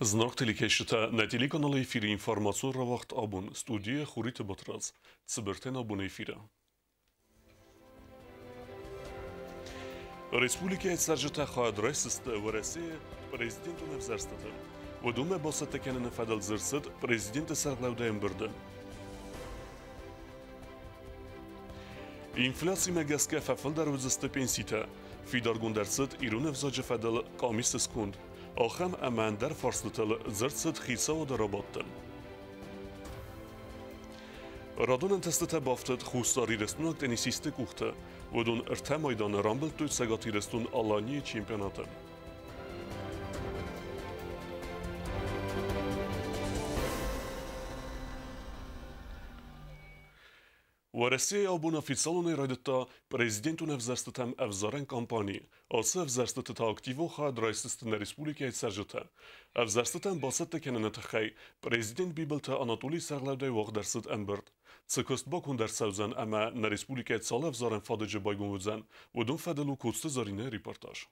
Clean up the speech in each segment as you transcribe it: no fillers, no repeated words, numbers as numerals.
Зынаргъ телекӕсджытӕ, нӕ телеканалы эфиры информацион рауагъд абон студийӕ Хуриты Батрадз. Цыбыртӕн абоны эфиры. Республикӕйы цӕрджытӕ хайад райсдзысты Уӕрӕсейы президентон ӕвзӕрстыты. Уыдонмӕ бацӕттӕ кӕныны фӕдыл дзырд цыд президенты сӕргълӕудӕй ӕмбырды. Инфляцимӕ гӕсгӕ фӕфылдӕр уыдзысты пенситӕ. Фидаргонд ӕрцыд ирон ӕвзаджы фӕдыл къамисы сконд. Ахӕм ӕмӕ ӕндӕр фарстытыл дзырд цыд хицауады рабадты. Радон ӕнтыстытӕ бафтыд Хуссар Ирыстонаг теннисистты къухты. Уыдон ӕртӕ майданы рамбылдтой Цӕгат Ирыстон-Аланийы чемпионаты. Уӕрӕсейы абон официалонӕй райдыдта президентон ӕвзӕрстытӕм ӕвзарӕн кампани. Ацы ӕвзӕрстыты та активон хайад райсдзысты нӕ республикӕйы цӕрджытӕ. Ӕвзӕрстытӕм бацӕттӕ кӕныны тыххӕй президент Бибылты Анатолийы сӕргълӕудӕй уагъд ӕрцыд ӕмбырд. Цы куыст баконд ӕрцӕудзӕн ӕмӕ нӕ республикӕйы цал ӕвзарӕн фадыджы байгом уыдзӕн, уыдон фӕдыл у Коцты Зӕринӕйы репортаж.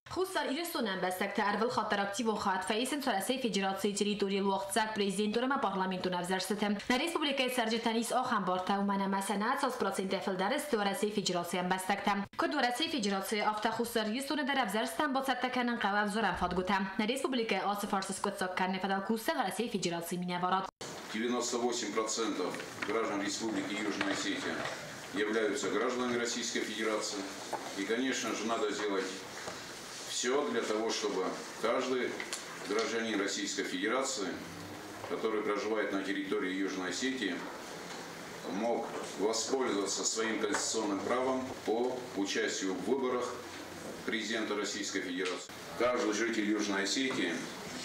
Хуссар Ирыстоны ӕмбӕстӕгтӕ ӕрвылхатт дӕр активон хатт фӕисынц Уӕрӕсейы Федерацийы территорийыл уагъдцӕуӕг президентон ӕмӕ парламентон ӕвзӕрстытӕ. Нӕ республикӕйы цӕрджытӕн ис ахӕм бартӕ, уымӕн ӕмӕ сӕ 40%-ӕй фылдӕр сты Уӕрӕсейы Федерацийы ӕмбӕстӕгтӕ. Куыд Уӕрӕсейы Федерацийы, афтӕ Хуссар Ирыстоны дӕр ӕвзӕрстытӕм бацӕттӕ кӕнын хъӕуы ӕвзарӕн фадгуытӕ. Нӕ республикӕйы ацы фарс скъуыддзаг кӕныны фӕдыл кусы Уӕрӕсейы Федерацийы минӕварад. 98% граждан Республики Южная Осетия являются гражданами Российской Федерации. И, конечно же, надо сделать все для того, чтобы каждый гражданин Российской Федерации, который проживает на территории Южной Осетии, мог воспользоваться своим конституционным правом по участию в выборах президента Российской Федерации. Каждый житель Южной Осетии,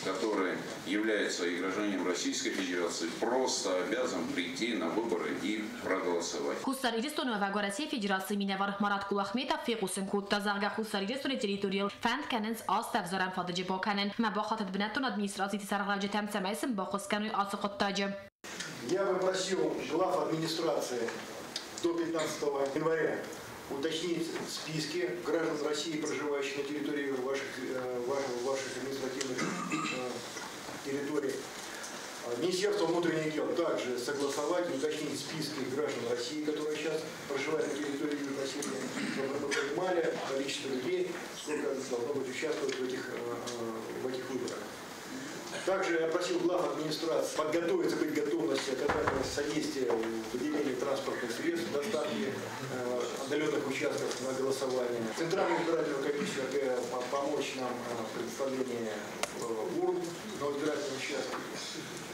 который является и гражданином Российской Федерации, просто обязан прийти на выборы и проголосовать. Хуссар Ирыстоны уӕвӕг Уӕрӕсейы Федерацийы минӕвар Марат Кулахметов фехъусын кодта, зӕгъгӕ, Хуссар Ирыстоны территорийыл фӕнд кӕнынц аст ӕвзарӕн фадыджы бакӕнын ӕмӕ бахатыд бынӕттон администрациты сӕргълӕуджытӕм, цӕмӕй сын баххуыс кӕной ацы хъуыддаджы. Я бы просил глав администрации до 15 января уточнить списки граждан России, проживающих на территории ваших административных территорий. Министерство внутренних дел также согласовать и уточнить списки граждан России, которые сейчас проживают на территории Южной Осетии, чтобы мы понимали количество людей, сколько должно быть участвовать в этих выборах. Также я просил глав администрации подготовиться, быть готовности оказать содействие в выделении транспортных средств, доставке отдаленных участков на голосование. Центральную избирательную комиссию помочь нам в предоставлении урн на избирательном участке.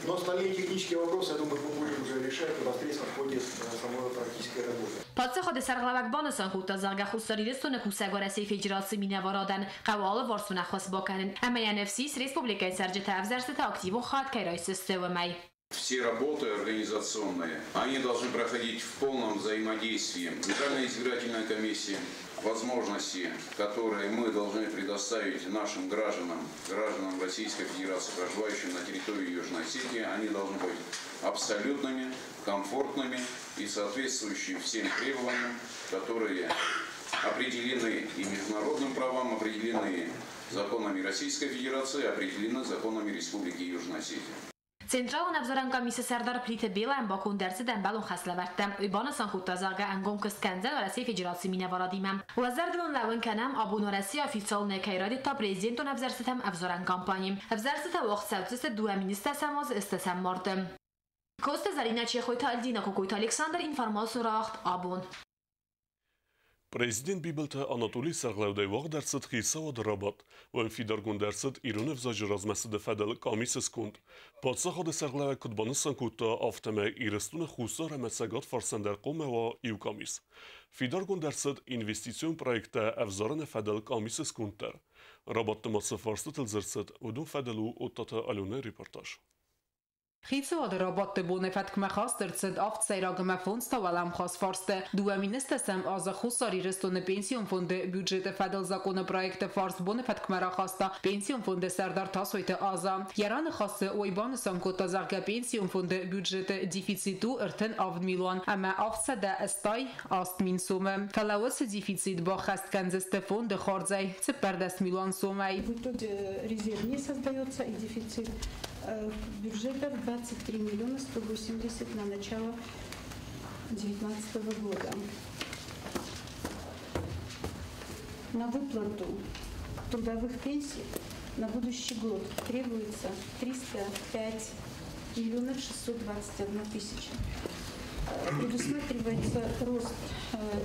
Но остальные технические вопросы, я думаю, мы будем уже решать непосредственно в ходе самой практической работы. Паддзахады сӕргълӕууӕг банысан кодта, зӕгъгӕ, Хуссар Ирыстоны кусӕг Уӕрӕсейы Федерацийы минӕварадӕн хъӕуы алыварсон ӕххуыс бакӕнын ӕмӕ йӕ ныфс ис, республикӕйы цӕрджытӕ ӕвзӕрстыты активон хайад кӕй райсдзысты, уымӕй. Все работы организационные, они должны проходить в полном взаимодействии Центральной избирательной комиссии, возможности, которые мы должны предоставить нашим гражданам, гражданам Российской Федерации, проживающим на территории Южной Осетии, они должны быть абсолютными, комфортными и соответствующими всем требованиям, которые определены и международным правом, определены законами Российской Федерации, определены законами Республики Южная Осетия. Централон ӕвзарӕн къамисы сӕрдар Плиты Белайӕн баконд ӕрцыд ӕмбӕлон хӕслӕвӕрдтӕ. Уый банысан кодта, зӕгъгӕ, ӕнгом куыст кӕндзӕн Уӕрӕсейы Федерацийы минӕварадимӕ. Уӕ зӕрдыл ын лӕууын кӕнӕм, абон Уӕрӕсейы официалонӕй кӕй райдыдта президентон ӕвзӕрстытӕм ӕвзарӕн кампани. Ӕвзӕрстытӕ уагъд цӕудзысты 2010 азы 8 марты. Коцты Зӕринӕ, Чехойты Альдина, Кокойты Александр, информацион рауагъд абон. Президент Бибылты Анатолий сӕргълӕудӕй уагъд ӕрцыд хицауады рабадт. Уым фидаргонд ӕрцыд ирон ӕвзаджы размӕцыды фӕдыл къамисы сконд. Паддзахады сӕргълӕууӕг куыд банысан кодта, афтӕмӕй Ирыстоны хуссар ӕмӕ цӕгат фарсӕн дӕр хъуамӕ уа иу къамис. Фидаргонд ӕрцыд инвестицион проекттӕ ӕвзарыны фӕдыл къамисы сконд дӕр. Рабадты ма цы фарстытыл дзырд цыд, уыдон фӕдыл у Оттаты Аленӕйы репортаж. Хицауады рабадты боны фӕткмӕ хаст ӕрцыд авд сӕйраг ӕмӕ фондз та уӕлӕмхас фарсты. 2011 азы Хуссар Ирыстоны Пенсион фонды бюджеты фӕдыл закъоны проекты фарст боны фӕткмӕ рахаста Пенсион фонды сӕрдар Тасойты Аза. Йӕ раныхасы уый банысан кодта, зӕгъгӕ, Пенсион фонды бюджеты дефицит у 37 милуан ӕмӕ 768 мин сомы. Фӕлӕ уыцы дефицит баххӕст кӕндзысты фонды хардзӕй 14 милуан сомӕй. В итоге резерв не создается и дефицит бюджета в 23 миллиона 180 на начало 2019 года. На выплату трудовых пенсий на будущий год требуется 305 миллионов 621 тысяча. Предусматривается рост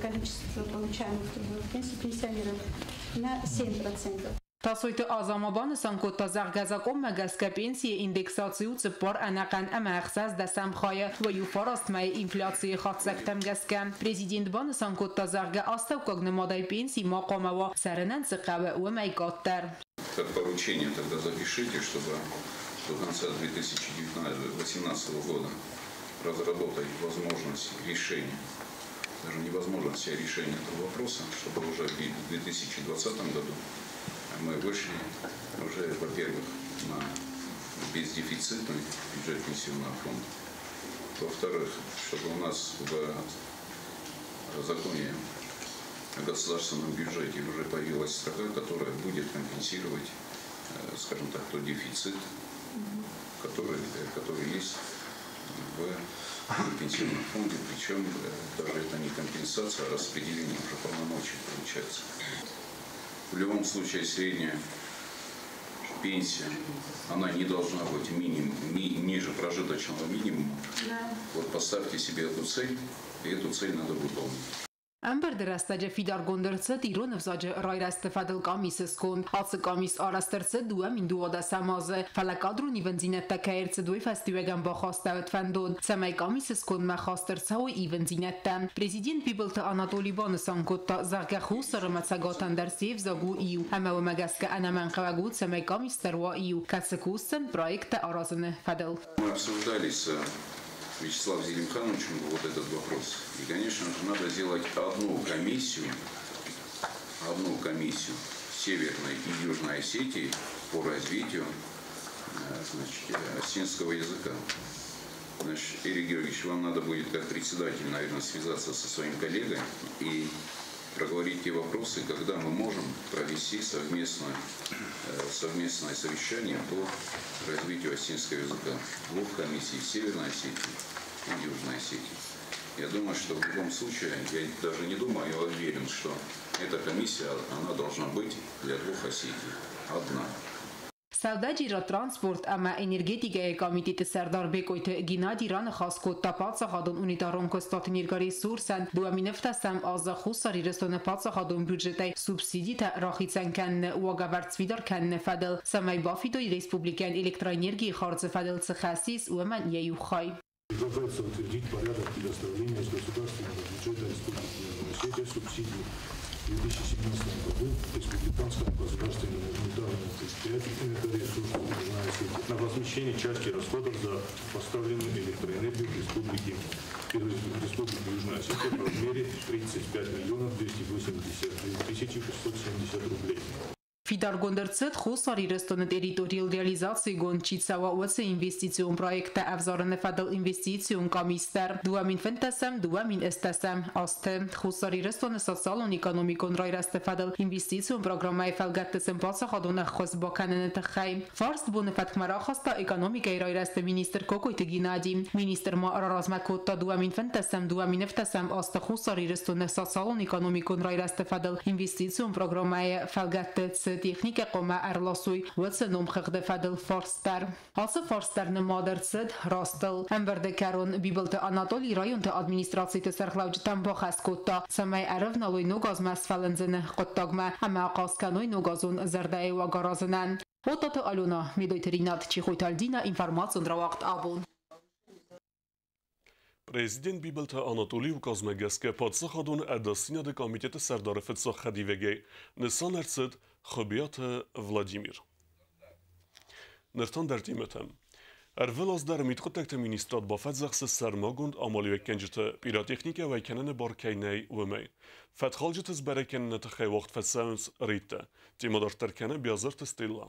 количества получаемых трудовых пенсий пенсионеров на 7%. Тасойты Аза ма банысан кодта, зӕгъгӕ, закъонмӕ гӕсгӕ пенсийы индексаци у цыппар ӕнӕхъӕн ӕмӕ ӕхсӕз дӕсӕм хайы, вӕййы фараст мӕйы инфляцийы хатдзӕгтӕм гӕсгӕ. Президент банысан кодта, зӕгъгӕ, астӕуккаг нымадӕй пенси ма хъуамӕ уа, цӕрынӕн цы хъӕуы, уымӕй къаддӕр. Как поручение тогда запишите, чтобы до конца 2018 года разработать возможность решения, даже не возможность, а решения этого вопроса, чтобы уже в 2020 году мы вышли уже, во-первых, на бездефицитный бюджет пенсионного фонда. Во-вторых, чтобы у нас в законе о государственном бюджете уже появилась строка, которая будет компенсировать, скажем так, тот дефицит, который есть в пенсионном фонде. Причем даже это не компенсация, а распределение уже полномочий получается. В любом случае средняя пенсия, она не должна быть ниже прожиточного минимума. Да. Вот поставьте себе эту цель, и эту цель надо выполнить. Ӕмбырды рӕстӕджы фидаргонд ӕрцыд ирон ӕвзаджы райрӕзты фӕдыл къамисы сконд. Ацы къамис арӕзт ӕрцыд 2012 азы, фӕлӕ кадрон ивындзинӕдтӕ кӕй ӕрцыд, уый фӕстиуӕгӕн бахастӕуыд фӕндон, цӕмӕй къамисы скондмӕ хаст ӕрцӕуой ивындзинӕдтӕ. Президент Бибылты Анатоли банысан кодта, зӕгъгӕ, Хуссар ӕмӕ Цӕгатӕн дӕр се взаг у иу, ӕмӕ уымӕ гӕсгӕ ӕнӕмӕнгхъӕуӕг у, цӕмӕй къамис дӕр уа иу, кӕцы кусдзӕн проекттӕ аразыны фӕдыл. Мы обсуждали с Вячеславом Зелимхановичем вот этот вопрос. И, конечно же, надо сделать одну комиссию Северной и Южной Осетии по развитию, значит, осетинского языка. Значит, Эрик Георгиевич, вам надо будет как председатель, наверное, связаться со своим коллегой и проговорить те вопросы, когда мы можем провести совместное совещание по развитию осетинского языка двух комиссий Северной Осетии и Южной Осетии. Я думаю, что в любом случае, я даже не думаю, я уверен, что эта комиссия, она должна быть для двух Осетий одна. Сӕудӕджерад, транспорт ӕмӕ энергетикӕйы комитеты сӕрдар Бекъойты Геннадий раныхас кодта паддзахадон унитарон куыстуат Энергоресурсӕн 2017 азы Хуссар Ирыстоны паддзахадон бюджетӕй субсидитӕ рахицӕн кӕныны уагӕвӕрд сфидар кӕныны фӕдыл, цӕмӕй бафидой республикӕйӕн электроэнергийы хардзы фӕдыл цы хӕс ис, уымӕн йӕ иу хай. Предлагается утвердить порядок предоставления из государственного бюджета Республики Южная Осетия субсидий в 2017 году Республиканскому государственному унитарному предприятию «Энергоресурс Южная Осетия» на возмещение части расходов за поставленную электроэнергию в Республике Южная Осетия в размере 35 миллионов 282 тысячи 670 рублей. Фидаргонд ӕрцыд Хуссар Ирыстоны территорийыл реализацигонд чи цӕуа, уыцы инвестицион проекттӕ ӕвзарыны фӕдыл инвестицион къамис дӕр. 2015-2010 азты Хуссар Ирыстоны социалон-экономикон райрӕзты фӕдыл инвестицион программӕйы фӕлгӕтты сын паддзахадон ӕххуыс бакӕныны тыххӕй. Фарст боны фӕткмӕ рахаста экономикӕйы райрӕзты министр Кокойты Геннадий. Министр ма раразмӕ кодта 2015-2010 азты Хуссар Ирыстоны социалон-экономикон райрӕзты фӕдыл инвестицион программӕйы фӕлгӕтты цы техникӕ хъуамӕ ӕрласой, уыцы номхыгъды фӕдыл фарст дӕр. Ацы фарст дӕр нымад ӕрцыд растыл. Ӕмбырды кӕрон Бибылты Анатолий районты администрациты сӕргълӕуджытӕн бахӕс кодта, цӕмӕй ӕрӕвналой ног азмӕ сфӕлындзыны хъуыддагмӕ ӕмӕ ахъаз кӕной ногазон зӕрдӕйы уаг аразынӕн. Отаты Алена, Медойты Ринат, Чехойты Альдина, информацион рауагъд Абон. Президент Бибылты Анатолий указмӕ гӕсгӕ паддзахадон ӕдасдзинады комитеты сӕрдары фыццаг хӕдивӕгӕй нысан ӕрцыд Хуыбиаты Владимир. Ныр та ӕндӕр темӕтӕм. Ӕрвылаз дӕр мидхъуыддӕгты министрад бафӕдзӕхсы сӕрмагонд амалиуӕггӕнджыты пиротехникӕ уӕй кӕныны бар кӕй нӕй, уымӕй. Фӕткхалджыты сбӕрӕг кӕныны тыххӕй уагъд фӕцӕуынц рейдтӕ. Темӕ дарддӕр кӕны Биазырты Стелла.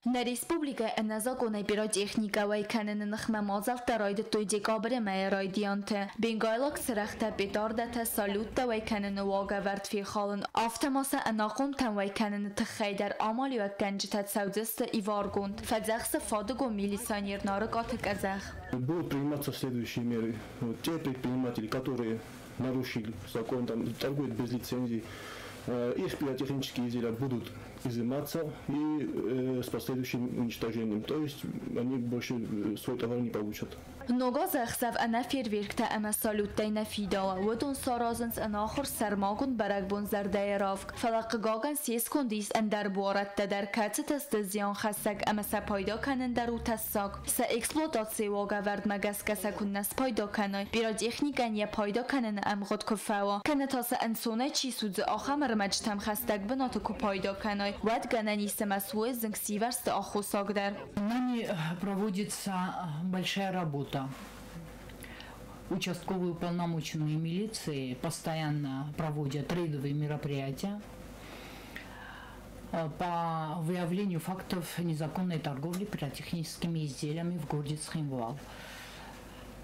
Нӕ республикӕйы ӕнӕзакъонӕй пиротехникӕ уӕй кӕныны ныхмӕ мадзӕлттӕ райдыдтой декабры мӕйы райдианты. Бенгайлаг цырӕгътӕ, петардӕтӕ, салюттӕ уӕй кӕныны уагӕвӕрд фехалын, афтӕ ма сӕ ӕнахъомтӕн уӕй кӕныны тыххӕй дӕр амалиуӕггӕнджытӕ цӕудзысты иваргонд, фӕдзӕхсы фадыгон милиционер Нарыкъаты Къӕдзӕх. Будут приниматься следующие меры. Вот те предприниматели, которые нарушили закон, там, торгуют без лицензии, их пиротехнические изделия будут изыматься и с последующим уничтожением. То есть они больше свой товар не получат. Ног азы ӕхсӕв ӕнӕ фейерверктӕ ӕмӕ салюттӕй нӕ фидауы. Уыдон саразынц ӕнахуыр сӕрмагонд бӕрӕгбон зӕрдӕйы равг. Фӕлӕ хъыгагӕн се сконды ис ӕндӕр буарадтӕ дӕр, кӕцытӕ сты зианхӕссӕг ӕмӕ сӕ пайда кӕнын дӕр у тӕссаг. Сӕ эксплуатацийы уагӕвӕрдмӕ гӕсгӕ сӕ куыннӕ спайда кӕной, пиротехникӕн йӕ пайда кӕныны ӕмгъуыд куы фӕуа, кӕнӕ та сӕ ӕнцонӕй чи судзы, ахӕм ӕрмӕджытӕм хӕстӕг бынаты куы пайда кӕной, уӕд гӕнӕн ис ӕмӕ суой зынгсивӕрзты аххосаг дӕр. Нами проводится большая работа. Участковые уполномоченные милиции постоянно проводят рейдовые мероприятия по выявлению фактов незаконной торговли пиротехническими изделиями в городе Цхинвал.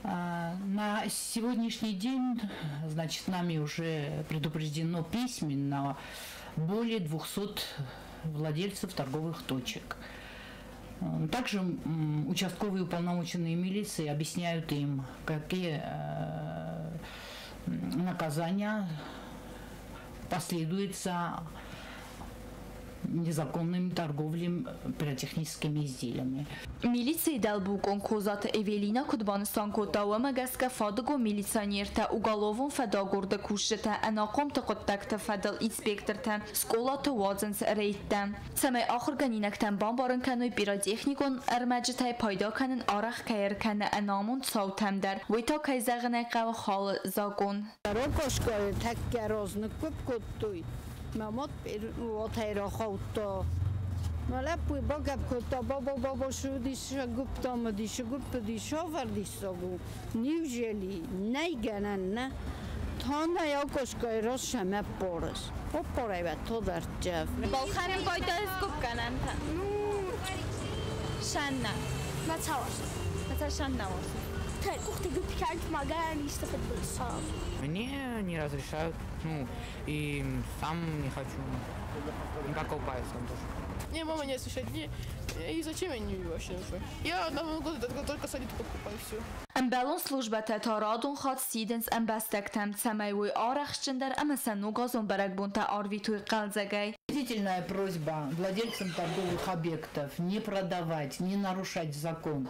На сегодняшний день, значит, нами уже предупреждено письменно более 200 владельцев торговых точек. Также участковые уполномоченные милиции объясняют им, какие наказания последуют за незаконным торговлей пиротехническими изделиями. Милицийы дӕлбулкъон Козаты Эвелина куыд банысан кодта, уымӕ гӕсгӕ фадыгон милиционертӕ, уголовон фӕдагуырды кусджытӕ, ӕнахъомты хъуыддӕгты фӕдыл инспектортӕ скъолаты уадзынц рейдтӕ, цӕмӕй ахуыргӕнинӕгтӕн бамбарын кӕной, пиротехникон ӕрмӕджытӕй пайда кӕнын арӕх кӕй ӕркӕны ӕнамонд цаутӕм дӕр, уый та, кӕй зӕгъын ӕй хъӕуы, халы закъон. Рокошкайы тӕккӕ раз ныггуыпп кодтой. Мӕ мад уатӕй рахаудта. Мӕ лӕппу багӕпп кодта, баба, баба, шы диссаг гуыпп там уыди, шы гуыпп уыди, цавӕр диссаг у? Неужели нӕй гӕнӕн, нӕ? Та нӕ акошкайы раз сӕм ӕппарыс. Аппарай тодартчев. Балхӕнын пайда сгуыпп гӕнӕнтӕ. Ну, Шанна. Мацавар. Маца шанна. Мне не разрешают, ну, и сам не хочу. Не покупаю сам тоже. Не, мама не освещает. Не, и зачем они вообще нужны? Я на Новый год только салют покупаю, все. Ӕмбӕлон службӕтӕ та радон хатт сидынц ӕмбӕстӕгтӕм, цӕмӕй уой арӕхстджындӕр ӕмӕ сӕ ногазон бӕрӕгбонтӕ арвитой хъӕлдзӕгӕй. Убедительная просьба владельцам торговых объектов не продавать, не нарушать закон,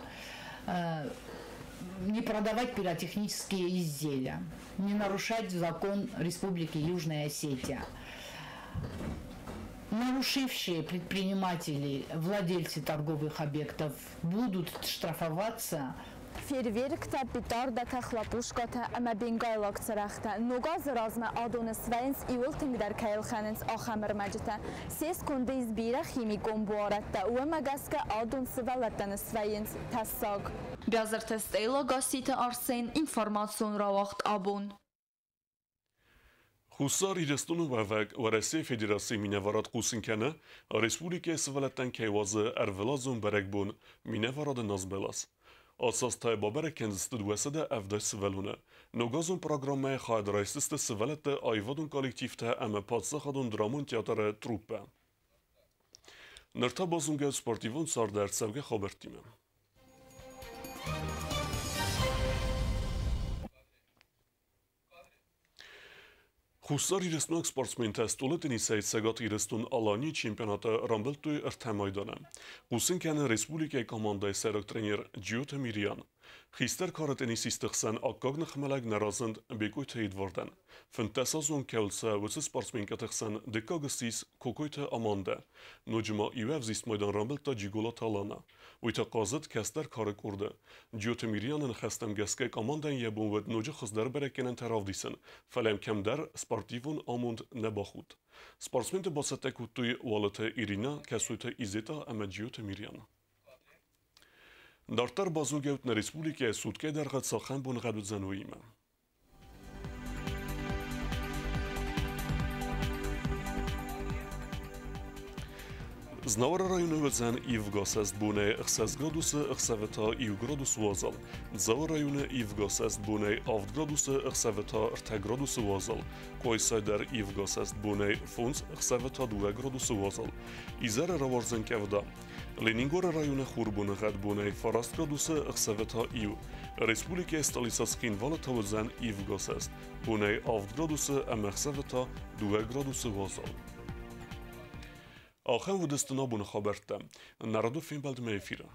не продавать пиротехнические изделия, не нарушать закон Республики Южная Осетия. Нарушившие предприниматели, владельцы торговых объектов будут штрафоваться. Фейерверктӕ, петардӕтӕ, хлопушкӕтӕ ӕмӕ бенгайлаг цырӕгътӕ. Ног азы размӕ адоны свӕййынц иууыл тынгдӕр кӕй ӕлхӕнынц, ахӕм ӕрмӕджытӕ. Се сконды ис бирӕ химикон буарадтӕ, уымӕ гӕсгӕ адон сывӕллӕттӕн свӕййынц тӕссаг. Биазырты Стелла, Гасситы Арсен, информацион рауагъд «Абон». Хуссар Ирыстоны уӕвӕг Уӕрӕсейы Федерацийы минӕварад хъусын кӕны, республикӕйы сывӕллӕттӕн кӕй уадзы ӕрвылазон бӕрӕгбон минӕварады назбӕлас. Ацы аз та бабӕрӕг кӕндзысты 270 сывӕллоны. Ногазон программӕйы хайад райсдзысты сывӕллӕтты аивадон коллективтӕ ӕмӕ паддзахадон драмон театры труппӕ. Ныр та базонгӕ спортивон царды ӕрцӕугӕ хабӕрттимӕ. Хуссар Ирыстонаг спортсментӕ стъолы теннисӕй Цӕгат Ирыстон-Аланийы чемпионаты рамбылдтой ӕртӕ майданы. Хъусын кӕны республикӕйы командӕйы сӕйраг тренер Джиоты Мириан. Хистӕр кары теннисистты хсӕн аккаг ныхмӕлӕг нӕ разынд Бекъойты Эдвардӕн. 15-азон кӕуыл цӕуы, уыцы спортсменкӕты хсӕн дыккаг ссис Кокойты Амандӕ. Ноджы ма иу ӕвзист майдан рамбылдта Джиголаты Алана. Уый та хъазыд кӕстӕр кары къорды. Джиоты Мирианы ныхӕстӕм гӕсгӕ командӕйӕн йӕ бон уыд ноджы хуыздӕр бӕрӕггӕнӕнтӕ равдисын, фӕлӕ йӕм кӕмдӕр спортивон амонд нӕ бахудт. Спортсменты бацӕттӕ кодтой Уалыты Ирина, Кӕсойты Изета ӕмӕ Джиоты Мириан. Дарддӕр базонгӕут нӕ республикӕйы суткӕйы дӕргъы цахӕм боныгъӕд уыдзӕн, уыимӕ. Знауыры районы уыдзӕн ивгӕ цӕст бонӕй 6 градусы, ӕхсӕвы та 1 градус уазал. Дзауы районы ивгӕ цӕст бонӕй 7 градусы, ӕхсӕвы та 3 градусы уазал. Къуайсай дӕр ивгӕ цӕст бонӕй 5, ӕхсӕвы та 2 градусы уазал. Изӕры рауардзӕн къӕвда. Ленингоры районы хурбоныгъӕд бонӕй 9 градусы, ӕхсӕвы та 1. Республикӕйы столицӕ Цхинвалы та уыдзӕн ивгӕ цӕст бонӕй 7 градусы ӕмӕ ӕхсӕвы та 2 градусы уазал. Ахӕм уыдысты абоны хабӕрттӕ. Нӕ радон фембӕлдмӕ эфиры.